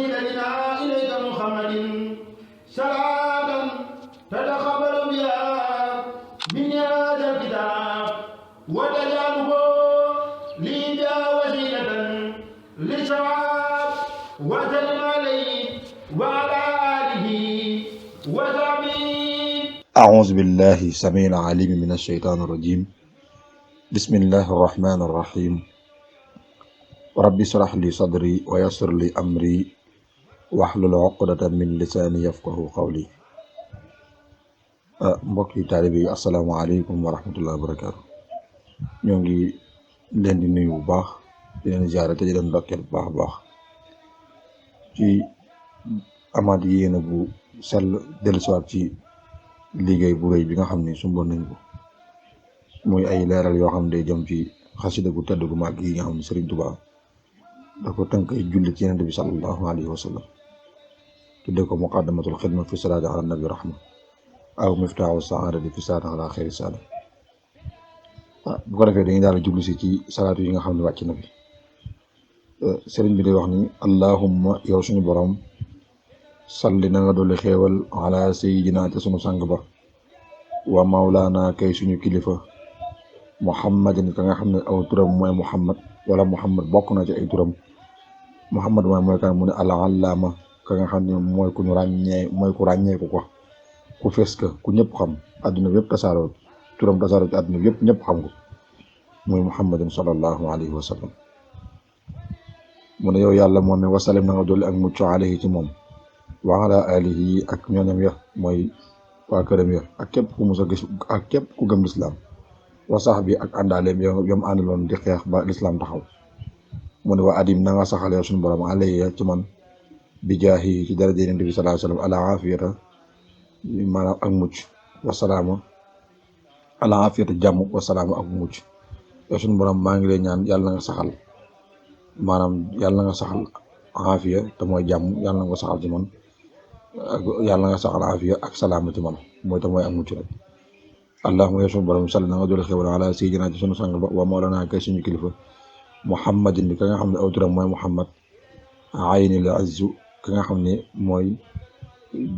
وسيلتنا إليك محمد صلاة تتقبل بها من هذا الكتاب وتجعله لي بها وسيلة للصواب وسلم عليه وعلى آله وصحبه. أعوذ بالله السميع العليم من الشيطان الرجيم. بسم الله الرحمن الرحيم. رب اشرح لي صدري ويسر لي أمري واحلل عقدة من لساني يفقهوا قولي. mbokk yi taalibe yi asalaamaaleykum wa rahmatullahi wa barakaatu. ñoo ngi leen di nuyu bu baax di leen ziare te di leen ndokkeel bu baax a baax ci amaat yéene bu sell dellusiwaat ci liggéey bu rëy bi nga xam ne sumboon nañ ko muy ay leeral yoo xam ne day jëm ci xasida gu tedd gu màgg yi nga xam ne Serigne Touba da ko tënk ay julli ci Yonent bi sallallahu alayhi wa sallam tudde ko muqaddamatul xidma fi salaati ala nabi rahma aw miftaahu saadati fi salaati ala xayri saada. bu ko defee dañuy daal di jublu si ci salaatu yi nga xam ne wàcc na fi. sëriñ bi day wax ni allahumma yow suñu borom salli na nga dolli xéewal ala sayyidina te sunu sang ba wa mawlaana kay suñu kilifa muhammadin ka nga xam ne aw turam mooy muhammad wala muhammad bokk na ci ay turam. muhammad mooy kan mu ne al allaama ka nga xam ne mooy ku ñu ràññee mooy ku ràññeeku ko ku fees ka ku ñëpp xam àdduna bi yëpp tasaaroo turam tasaaroo ci àdduna bi yëpp ñëpp xam ko muy muhammadin sallallahu alayhi wa sallam. mu ne yow yàlla moom ne wasalim na nga dolli ak mucc alayhi ci moom wa ala alihi ak ñooñam ya mooy waa këram ya ak képp ku mus a gis ak képp ku gëm lislaam wa sax bi ak àndaaleem yom àndaloon di xeex ba lislaam taxaw. mu ne wa adim na nga saxal yow suñu borom alayhi ci man bi jaahi ci daraja Yonent bi sallallahu alayhi wa sallam ala afiyata maanaam ak mucc wasalaama ala afiyata jàmm wasalaama ak mucc. yow suñu borom maa ngi lay ñaan yàlla na nga saxal maanaam yàlla na nga saxal aafiya te mooy jàmm yàlla na nga saxal ci man yàlla na nga saxal aafiya ak salaama ci man mooy te mooy ak mucc rek. allahumma yow suñu borom salli na nga doole xéwal ala sayyidina ci sunu sang ba wa mawlana kay suñu kilifa muhammadin ka nga xam ne aw turam mooy muhammad aynil azzu ka nga xam ne mooy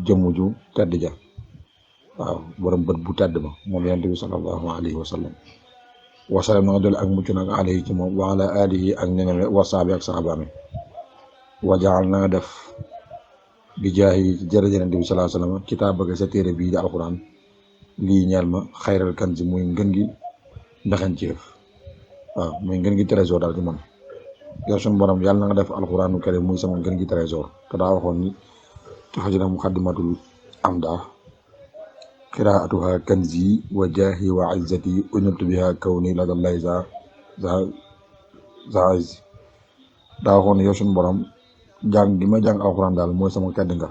jëmm ju tedd ja waaw borom bët bu tedd ba moom Yonent bi sallallahu alayhi wa sallam. wasalam na nga doole ak mucc nag alayhi ci moom wa ala alihi ak ñoñame wa saabi ak saxaabaami wajaal na nga def bi jaahi ci jërëjë Yonent bi sallallahu alayhi wa sallam kitaabaka sa téere bii di alquran lii ñeel ma xayral kanzi muy ngën gi ndaxañceef waaw muy ngën gi trésor daal ci man. yow suñu borom yàlla na nga def alquranu karim muy sama ngën gi trésor te daa waxoon ni ci xasida muqaddimatul amda qiraatuha kanzi wa jaahi wa izzati uniltu biha kawni la dallay za izzi. daa waxoon ne yow suñu borom jàng gi ma jàng alquran daal mooy sama tedd nga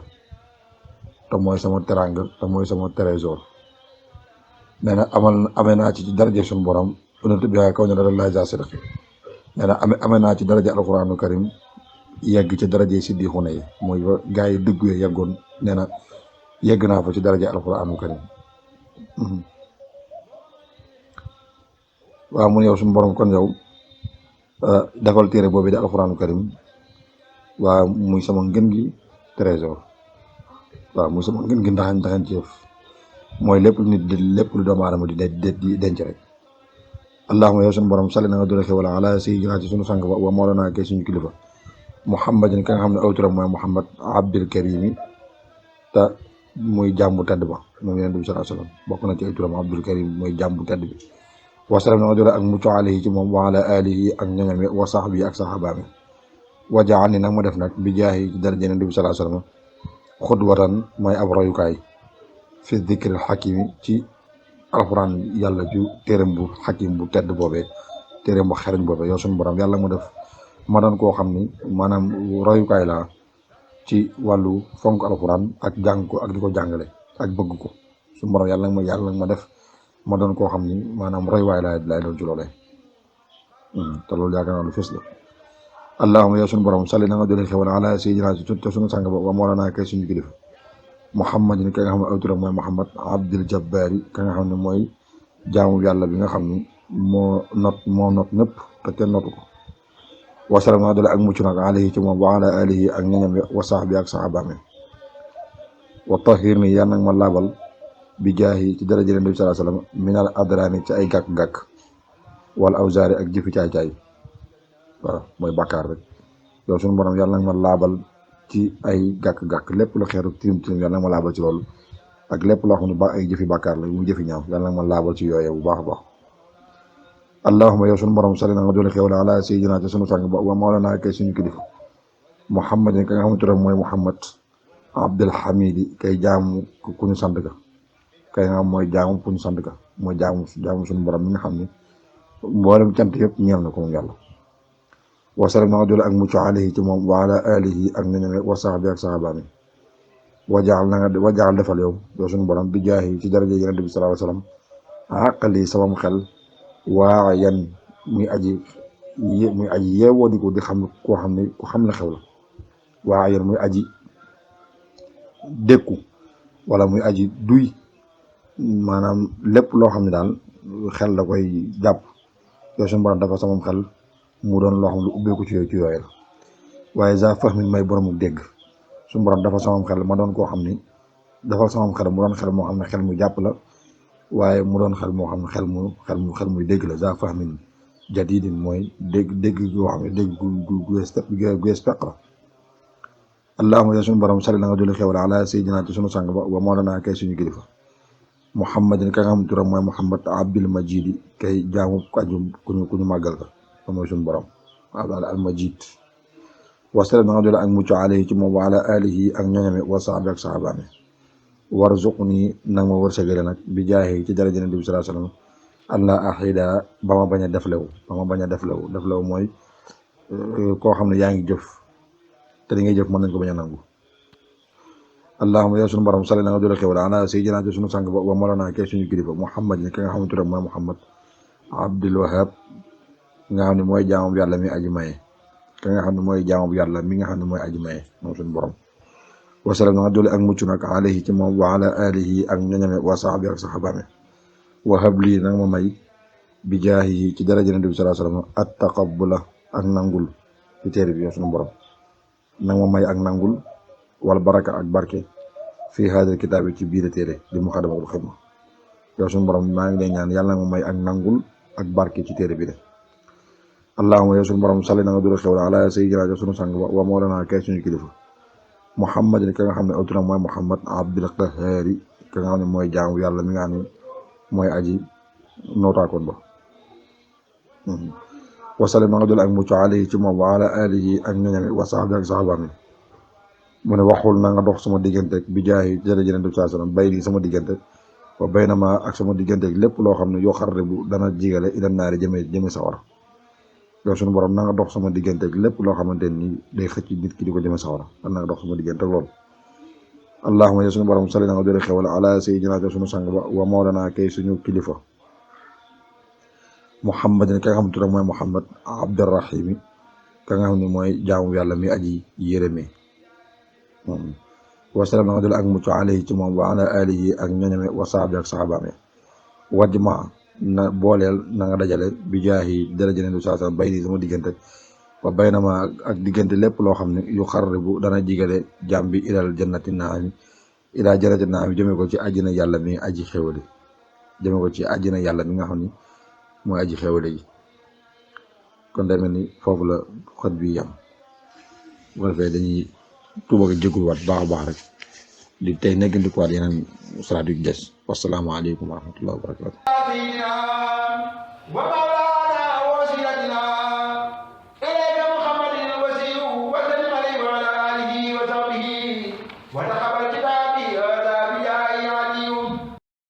te mooy sama teranga te mooy sama trésor. nee na amee naa ci daraje suñu borom uniltu biha kawni la dallay za sidqi. nee na amee naa ci daraje alquranu karim yegg ci daraje siddiquna yi mooy ba gaa yi dëgg yee yeggoon. nee na yegg naa fa ci daraje alquranu karim. waaw mu ne yow suñu borom kon yow defal téere boobu di alquranu karim waaw muy sama ngën gi trésor waaw muy sama ngën gi ndaxañ ci yëf mooy lépp lu nit di lépp lu doomu aadama di denc rek. allahumma yow suñu borom salli na nga doole xéwal ala sayyidina ci suñu sang ba wa mawlana kay suñu kilifa muhammadin ka nga xam ne aw turam mooy muhammad abdul karimi te muy jàmbu tedd ba moom Yonent bi sallallahu alayhi wa sallam bokk na ci ay turam abdul karim mooy jàmbu tedd bi. wasalam na nga doole ak mucc alayhi ci moom wa ala alihi ak ñoñame wa sahbi ak saxaabaami wajaal ni nag ma def nag bi jaahi ci daraja Yonent bi sallallahu alayhi wa sallam xudwatan mooy ab royukaay fi dikril xakimi ci alxuraan yàlla ju téeram bu xakim bu tedd boobee téeram bu xereñ boobee. yow suñu borom yàlla ma def ma doon koo xam ni maanaam royukaay laa ci wàllu fonk alxuraan ak jàng ko ak di ko jàngale ak bëgg ko. suñu borom yàlla ma def ma doon koo xam ni maanaam royuwaay laay doon ci loolee te loolu yaakaar naa lu fës la. allahumma yow suñu borom salli na nga doole xewal ala sayyidina te suñu sang ba wa mawlana kay suñu kilifa muhammadin ka nga xam ne aw turam mooy muhammad abdul jabbaari ka nga xam ne mooy jaamu yàlla bi nga xam ni moo not ñëpp te kenn notu ko. wasalam naa doole ak mucc nag alayhi ci moom wa ala alihi ak ñoñam wa sahbi ak sahabaami wa tahir ni yàlla nag ma laabal bi jaahi ci daraja Yonent bi sallallahu alayhi wasallam minal adrani ci ay gàkk-gàkk wala awzaari ak jëfi caay-caay waaw mooy bàkkaar rek yow suñu borom yàlla nag ma laabal ci ay gàkk-gàkk lépp lu xeeru tilim tilim yàlla nag ma laabal ci loolu ak lépp loo xam ne ba ay jëfi bàkkaar la mu jëfi ñaaw yàlla nag ma laabal ci yooyee bu baax a baax allahumma yow suñu borom salli na nga doole xewal ala sayyidina te suñu sang ba wa mawlana kay suñu kilifa muhammadin ka nga xam ne turam mooy muhammad abdul hamidi kay jaamu ku ñu sant ka kay nga xam mooy jaamu ku ñu sant ka mooy jaamu suñu borom mi nga xam ne mboolem cant yëpp ñeel na ko moom yàlla wasalam na nga doole ak mucc alayhi ci moom wa ala alihi ak ñoñom wa sahbi ak sahabaami wajaal defal yow suñu borom bi jaahi ci daraja Yonent bi sallallahu alayhi wasallam àqali samam xel waa yan muy aji yeewoo di ko di xam koo xam ne ku xam la xew la waa yan muy aji dékku wala muy aji duy maanaam lépp loo xam ne daal xel la koy jàpp yow suñu borom dafa samam xel mu doon loo xam lu ubbeeku ci yooyu la waaye za fahmin may boroomu dégg suñu borom dafa samam xel ma doon koo xam ni dafa samam xel mu doon xel moo xam ne xel mu jàpp la waaye mu doon xel moo xam ne xel muy dégg la za fahmin jadidin mooy dégg goo xam ne dégg gu spec la allahumma ya suñu borom salli na nga dolli xewal ala sayyidina te suñu sang ba wa mawlana kay suñu kilifa muhammadin ka nga xam turam mooy muhammad abdul majid kay jaamu aju ku ñu màggal ka mooy suñu borom al majid wasalam na nga dolli ak mucc alayhi ci moom wa ala alihi ak ñoñame wa sahbi ak sahabaami warzuqni nag ma wërsëgale nag bi jaahi ci daraja Yonent bi sallallahu alayhi wasallam allah ahida ba ma bañ a deflewu mooy koo xam ne yaa ngi jëf te li ngay jëf mën nañ ko bañ a nangu allahumma yow suñu borom salli na nga doole xewal ala sayyidina te suñu sang ba wa mawlana kay suñu kilifa muhammad ni ka nga xam ne turam mooy muhammad abdul wahab nga xam ne mooy jaamu yàlla mi aji maye ka nga xam ne mooy jaamu yàlla mi nga xam ne mooy aji maye moom suñu borom wasalam na nga doole ak mucc nag alayhi ci moom wa ala alihi ak ñoñame wa sahbi ak sahabaame wa habli nag ma may bi jaahi ci daraja Yonent bi sallallahu alayhi wasallam at taqabbula ak nangul ci téere bi yow suñu borom nag ma may ak nangul wala baraka ak barke fii haadal kitaab yi ci biir téere di Muxaddamatul Xidma yow suñu borom maa ngi lay ñaan yàlla nag ma may ak nangul ak barke ci téere bi de allahumma yow suñu borom salli na nga doole xewal ala sayyidina suñu sang wa mawlana kay suñu kilifa muhammadin ka nga xam ne autoram mooy muhammad abdul qahari ka nga xam ne mooy jaamu yàlla mi nga xam ne mooy aji nootaakoon ba wasalam na nga doole ak mucc alayhi ci moom wa ala alihi ak ñoñame wa sahbi ak sahabaami mu ne waxul na nga dox sama digganteeg bi jaahi daraja Yonent bi sallallahu alayhi wasallam bay lii sama diggante wa baynama ak sama digganteeg lépp loo xam ne yoo xarribu dana jigale ilan naari jëme sawara yow suñu borom na nga dox sama digganteeg lépp loo xamante ni day xëcc nit ki di ko jëme sawara na nga dox sama digganteeg loolu allahumma yow suñu borom salli na nga doole xewal ala sayyidina te suñu sang ba wa mawlana kay suñu kilifa muhammadin ka nga xam turam mooy muhammad abdurrahimi ka nga xam ne mooy jaamu yàlla mi aji yërëme wasalam na nga doole ak mucc alayhi ci moom wa ala alihi ak ñoñame wa sahbi ak sahabaame wajma na booleel na nga dajale bi jaahi daraja Yonent bi sallallahu alayhi wasallam bay nii sama diggante wa baynama ak diggante lépp loo xam ne yu xarribu dana jigale jàmm bi ilal jannati naami ilaa jannati naami jëme ko ci àjjana yàlla mi aji xewale jëme ko ci àjjana yàlla mi nga xam ni mooy aji xewale yi kon day mel ni foofu la xot bi yam bu ko defee dañuy tuuba ko jégaluwaat baax a baax rek di tey nekkandikuwaat yeneen salaat yu des wasalaamaaleykum wa rahmatullahi wa barakatu وتقبل